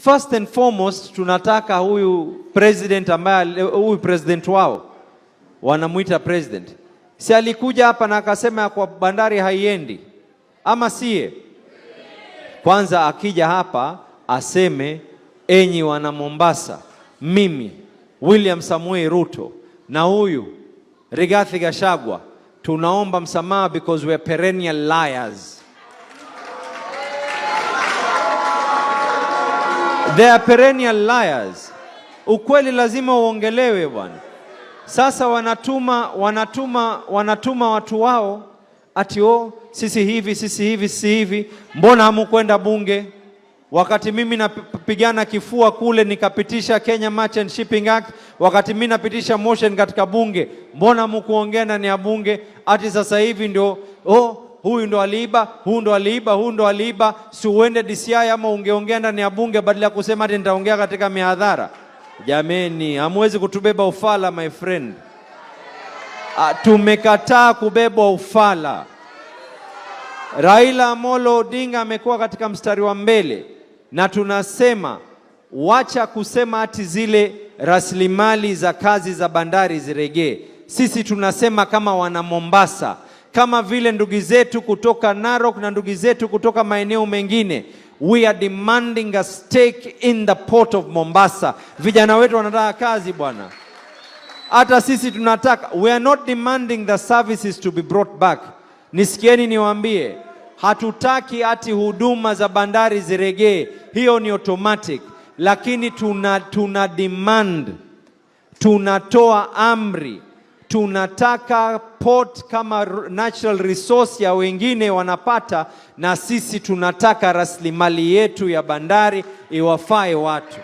First and foremost, tunataka huyu president ambaye huyu president wao wanamuita president, si alikuja hapa na akasema kwa bandari haiendi, ama siye? Kwanza akija hapa aseme, enyi wana Mombasa, mimi William Samoei Ruto na huyu Rigathi Gachagua tunaomba msamaha because we are perennial liars. They are perennial liars. Ukweli lazima uongelewe bwana. Sasa wanatuma watu wao ati oh, sisi hivi, sisi hivi, sisi hivi. Mbona hamukwenda bunge? Wakati mimi napigana kifua kule nikapitisha Kenya Merchant Shipping Act, wakati mimi napitisha motion katika bunge, mbona hamkuongea ndani ya bunge? Ati sasa hivi ndio oh, huyu ndo aliiba, huyu ndo aliiba, huyu ndo aliiba. Si uende DCI ama ungeongea ndani ya bunge badala ya kusema ati nitaongea katika mihadhara? Jameni, hamwezi kutubeba ufala my friend. Tumekataa kubebwa ufala. Raila Amolo Odinga amekuwa katika mstari wa mbele, na tunasema wacha kusema ati zile rasilimali za kazi za bandari ziregee. Sisi tunasema kama wana Mombasa, kama vile ndugu zetu kutoka Narok na ndugu zetu kutoka maeneo mengine, we are demanding a stake in the port of Mombasa. Vijana wetu wanataka kazi bwana, hata sisi tunataka. We are not demanding the services to be brought back. Nisikieni niwaambie, hatutaki ati huduma za bandari ziregee, hiyo ni automatic, lakini tuna demand, tunatoa amri, tunataka port kama natural resource ya wengine wanapata, na sisi tunataka rasilimali yetu ya bandari iwafae watu.